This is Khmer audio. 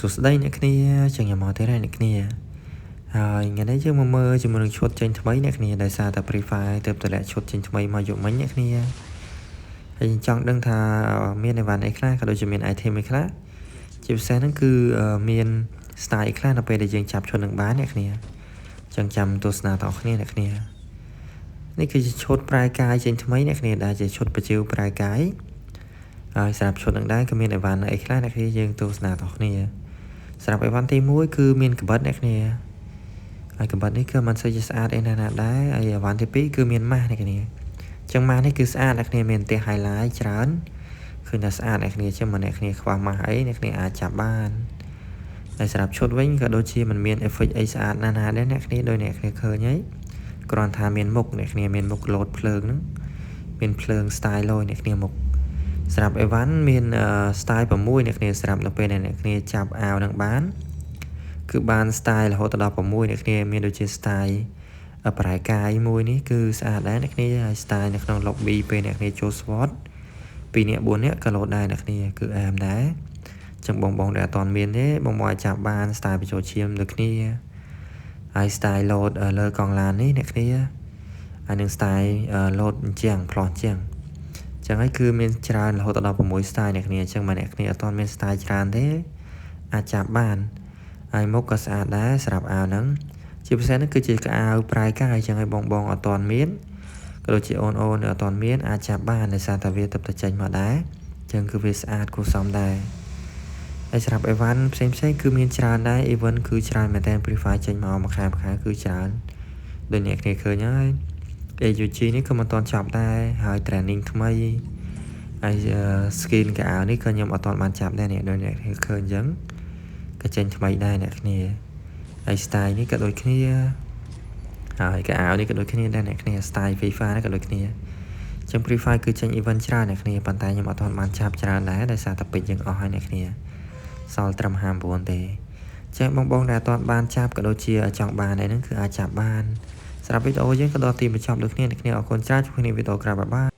សួស្តីអ្នកគ្នាចឹងខ្ញុំមកទៀតហើយអ្នកគ្នាហើយថ្ងៃនេះយើងមកមើលជាមួយនឹងឈុតចេញថ្មីអ្នកគ្នាដោយសារតែ Free Fire ទើបតម្លាក់ឈុតចេញថ្មីមកយកមិញអ្នកគ្នាហើយចង់ដឹងថាមានអីវ៉ាន់អីខ្លះក៏ដូចជាមាន item អីខ្លះជាពិសេសហ្នឹងគឺមាន style អីខ្លះនៅពេលដែលយើងចាប់ឈុតនឹងបានអ្នកគ្នាចឹងចាំទស្សនាតអស់គ្នាអ្នកគ្នានេះគឺជាឈុតប្រែកាយចេញថ្មីអ្នកគ្នាដែលជាឈុតបញ្ជីវប្រែកាយហើយសម្រាប់ឈុតនឹងដែរក៏មានអីវ៉ាន់អីខ្លះអ្នកគ្នាយើងទស្សនាតអស់គ្នាសម្រាប់អីវ៉ាន់ទី1គឺមានកាំបិតអ្នកគ្នាហើយកបិតនេះគឺមិនសូវជាស្អាតអីណាស់ណាដែរហើយអីវ៉ាន់ទី2គឺមានម៉ាស់អ្នកគ្នាចឹងម៉ាស់នេះគឺស្អាតអ្នកគ្នាមានផ្ទះ highlight ច្រើនឃើញថាស្អាតអ្នកគ្នាចឹងមកអ្នកគ្នាខ្វះម៉ាស់អីអ្នកគ្នាអាចចាប់បានហើយសម្រាប់ឈុតវិញក៏ដូចជាមិនមាន effect អីស្អាតណាស់ណាដែរអ្នកគ្នាដោយអ្នកគ្នាឃើញហើយគ្រាន់ថាមានមុខអ្នកគ្នាមានមុខលោតភ្លើងហ្នឹងមានភ្លើង style លយអ្នកគ្នាមុខសម្រាប់អីវ៉ាន់មាន style 6អ្នកគ្នាសម្រាប់នៅពេលដែលអ្នកគ្នាចាប់អាវនឹងបានគឺបាន style រហូតដល់6អ្នកគ្នាមានដូចជា style ប្រែកាយមួយនេះគឺស្អាតដែរអ្នកគ្នាហើយ style នៅក្នុង lobby ពេលអ្នកគ្នាចូល squad 2នាក់4នាក់ក៏លោតដែរអ្នកគ្នាគឺអែមដែរចឹងបងបងដែលអត់ទាន់មានទេបងបងអាចចាប់បាន style បញ្ចូលឈាមដូចគ្នាហើយ style លោតលើកង់ឡាននេះអ្នកគ្នាហើយនឹង style លោតអញ្ចឹងផ្លោះអញ្ចឹងចឹងហើយគឺមានច្រើនរហូតដល់6 style អ្នកគ្នាអញ្ចឹងបើអ្នកគ្នាអត់ទាន់មាន style ច្រើនទេអាចចាប់បានហើយមុខក៏ស្អាតដែរសម្រាប់អាវហ្នឹងជាពិសេសហ្នឹងគឺជាកៅប្រែកាយអញ្ចឹងឲ្យបងបងអត់ទាន់មានក៏ដូចជាអូនអូនអត់ទាន់មានអាចចាប់បានដោយសារតែវាទៅតែចេញមកដែរអញ្ចឹងគឺវាស្អាតគួរសមដែរហើយសម្រាប់អីវ៉ាន់ផ្សេងផ្សេងគឺមានច្រើនដែរ event គឺច្រើនមែនតើ Free Fire ចេញមកមួយខែមួយខែគឺច្រើនដូចអ្នកគ្នាឃើញហើយ AUG នេះក៏មិនទាន់ចប់ដែរហើយ training ថ្មីហើយ skin កៅអៅនេះក៏ខ្ញុំអត់ទាន់បានចាប់ដែរនេះដូចអ្នកឃើញអញ្ចឹងក៏ចេញថ្មីដែរអ្នកគ្នាហើយ style នេះក៏ដូចគ្នាហើយកៅអៅនេះក៏ដូចគ្នាដែរអ្នកគ្នា style FIFA នេះក៏ដូចគ្នាចឹង Free Fire គឺចេញ event ច្រើនអ្នកគ្នាប៉ុន្តែខ្ញុំអត់ទាន់បានចាប់ច្រើនដែរដោយសារតែពេជ្រយើងអស់ហើយអ្នកគ្នាសល់ត្រឹម59ទេចឹងបងបងដែលអត់ទាន់បានចាប់ក៏ដូចជាចង់បានអីហ្នឹងគឺអាចចាប់បានសម្រាប់វីដេអូយើងក៏ដល់ទីបញ្ចប់ដូចគ្នាអ្នកគ្នាអរគុណច្រើនជួបគ្នាវីដេអូក្រោយ bye bye.